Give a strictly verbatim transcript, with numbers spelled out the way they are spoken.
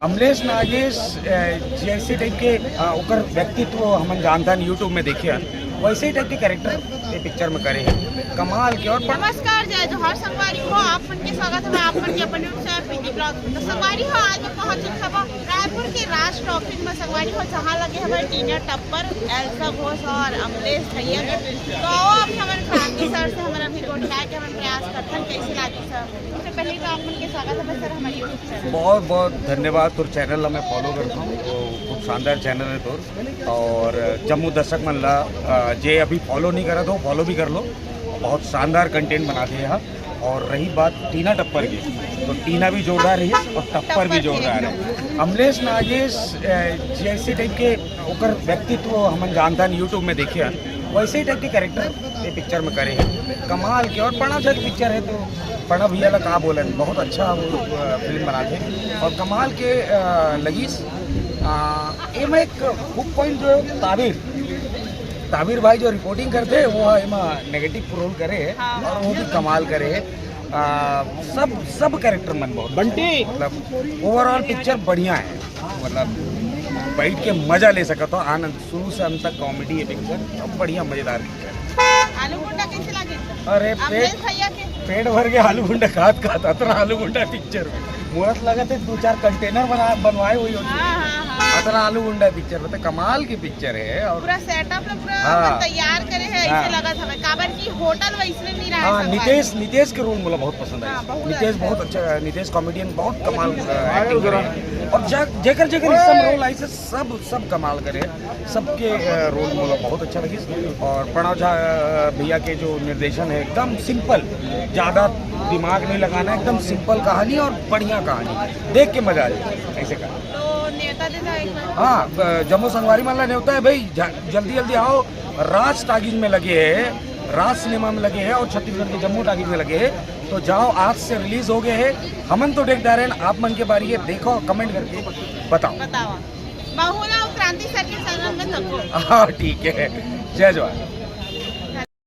अमलेश नागेश, अ, जैसे टाइप के, अ, ओकर व्यक्तित्व हमन जानथन, YouTube में देखे हन, वैसे ही टाइप के कैरेक्टर ये पिक्चर में करे हे। कमाल के। और नमस्कार, जय जोहार संगवारी हो, आप मन के स्वागत हे आप मन के अपन YouTube चैनल प्रीति ब्लॉग। तो संगवारी हो, आज मैं पहुंच चुके हवं रायपुर के राज टॉकीज में। संगवारी हो, जहां लगे हवय टीना टप्पर, एल्सा घोष और अमलेश भैया के। तो आओ, अब हमन क्रांति सर से हमन अभी गोठिया के हमन प्रयास करथन, कैसे लागे सर। सबसे पहले तो आप मन के स्वागत हे सर हमारे YouTube चैनल। बहुत बहुत धन्यवाद। तोर चैनल ला मैं फॉलो करता हूँ, वो खूब शानदार चैनल है तोर। और जम्मू दर्शक मन ला, अ, जे अभी फॉलो नहीं करा तो फॉलो भी कर लो, बहुत शानदार कंटेंट बनाते हैं यहाँ। और रही बात टीना टप्पर की, तो टीना भी जोरदार रही और टप्पर भी जोरदार है। अमलेश नागेश, अ, जैसे टाइप के ओकर व्यक्तित्व हमन जानथन, YouTube में देखे हन, वैसे ही टाइप के कैरेक्टर ये पिक्चर में करे हे। कमाल के। और प्रणव झा के पिक्चर है तो प्रणव भैया ला का बोलन, बहुत अच्छा वो, अ, फिल्म बनाते हैं। और कमाल के, अ, लगिस, अ, एमा एक हुक पॉइंट जो है ताबिर, ताबिर भाई जो रिपोर्टिंग करते हैं वो एमा नेगेटिव रोल करे है। हाँ। और वो भी कमाल करे है। अ, सब सब कैरेक्टर मन बहुत अच्छा है। बंटी। मतलब ओवरऑल पिक्चर बढ़िया है, मतलब बैठ के मजा ले सकत हो, आनंद शुरू से अंत तक कॉमेडी है पिक्चर, सब बढ़िया मजेदार पिक्चर। आलू गुंडा कैसे लागे? अरे अमलेश पेट, भैया के। पेट भर के आलू गुंडा खात खात अतना आलू गुंडा पिक्चर, मुरत लगत है दो चार कंटेनर बना बनवाए हुई होती। हाँ, हाँ, हाँ। अतना आलू गुंडा पिक्चर, मतलब कमाल की पिक्चर है। और पूरा सेटअप ला पूरा हाँ। अपन तैयार करे है, हाँ। ऐसे लगत हमें, काबर की होटल वैसने नहीं रहा हाँ, संगवारी। नितेश, नितेश के रोल मोला बहुत पसंद आया। हाँ, बहुत नितेश अच्छा। बहुत अच्छा, नितेश कॉमेडियन बहुत कमाल, अ, एक्टिंग करे। और जा-, जेकर जेकर इस समय रोल आई से सब, सब कमाल करे, सबके, अ, रोल मोला बहुत अच्छा लगिस। और प्रणव झा, अ, भैया के जो निर्देशन है एकदम सिंपल, ज़्यादा दिमाग नहीं लगाना, एकदम सिंपल कहानी और बढ़िया कहानी, देख के मजा आ जाए ऐसे का। तो नेवता दे दो एक बार। हाँ, अ, जम्मो संगवारी मन ला नेवता है भाई, जा-, जल्दी जल्दी आओ, राज टाकीज में लगे है, राज सिनेमा में लगे है और छत्तीसगढ़ के जम्मो टाकीज में लगे है। तो जाओ, आज से रिलीज हो गए है। हमन तो देख डारेन, आप मन के बारी है, देखो, कमेंट करके बताओ। बताओ। बहुला और क्रांति सर के चैनल में देखो। हाँ, ठीक है, जय जवान।